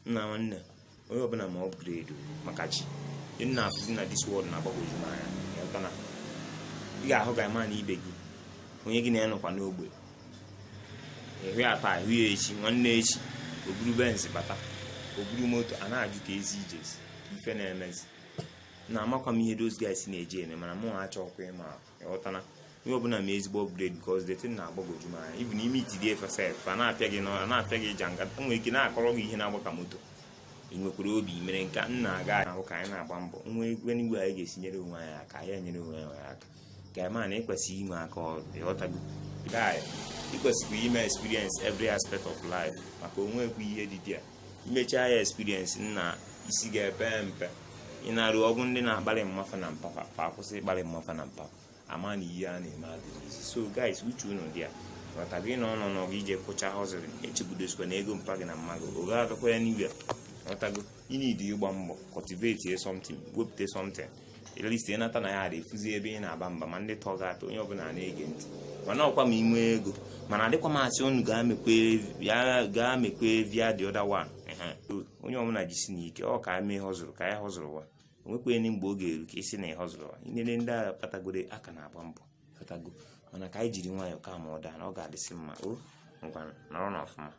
Nna nwanne, onye ọbụla ma upgrade maka chi ndị nna afụzi na this world na-agbagwoju m anya. Ịghọtana? Ị ga-ahụ ga ma na ibe gị, onye gị na ya nọkwa n'ogbe, ịhụ ya taa, ịhụ ya echi, nwanne echi o buru Benz bata, o buru moto, a na-ajụ ka ezi ijezi ife na-emezi na amakwa m ihe those guys na-eji eme, mana mụ achọkwa ịma. Ịghọtana? Onye ọbụla ma ezigbo upgrade, because the thing na-agbagwoju m anya. Even ime itidi efe sef, a na-apịa gị a na-apịa gị janga, nwere ike na-akọrọ gị ihe na-agba ka moto. Ị nwekwara obi mere nke nna aga ahụ ka anyị na-agba mbọ nwa egwe n'igwe anyị ga-esi nyere onwe anyị aka, anyị enyere onwe anyị aka ka ma na ịkwesịghị inwe aka ọrụ. Ịghọtago guy? Ị kwesịrị ime experience every aspect of life, maka onwekwa ihe dị dia imechaa ya experience, nna, isi ga-epe mpe. Ị na-arụ ọgwụ ndị na-akparị mmafa na mpafa fa akwụsị ịkparị mmafa na mpafa, ama na ihe a na-eme adịghị. So guys, uche unu dị ya. Ghọtago? Ị nọ nọ gị ije kụcha hustle, echegbudosikwa na ego mpa gị na mmadụ oge agakwa ya n'igwe. Ghọtago? Ị need ịgba mbọ, cultivate something, wepụta something, at least ịnata na ya ada efuzi ebe ị na-aba mba ma ndị tọ gị atọ, onye ọbụla na-ege ntị. Mana ọkwa ma inwe ego, mana adịkwa m asị unu gaa mekwe ya, gaa mekwe via the other one. Onye ọbụla jisi n'ike ọ ka mee hustle, ka ya hustle wa onwekwenye mgbe ọ ga-eru ka isi na ị hustle wa inene ndị agha kpatagoro aka na-agba mbọ. Ghọtago? Mana ka anyị jiri nwayọọ ka ma ọ daa na ọ ga-adịsị mma. O ngwa, nọrọ n'ọfụma.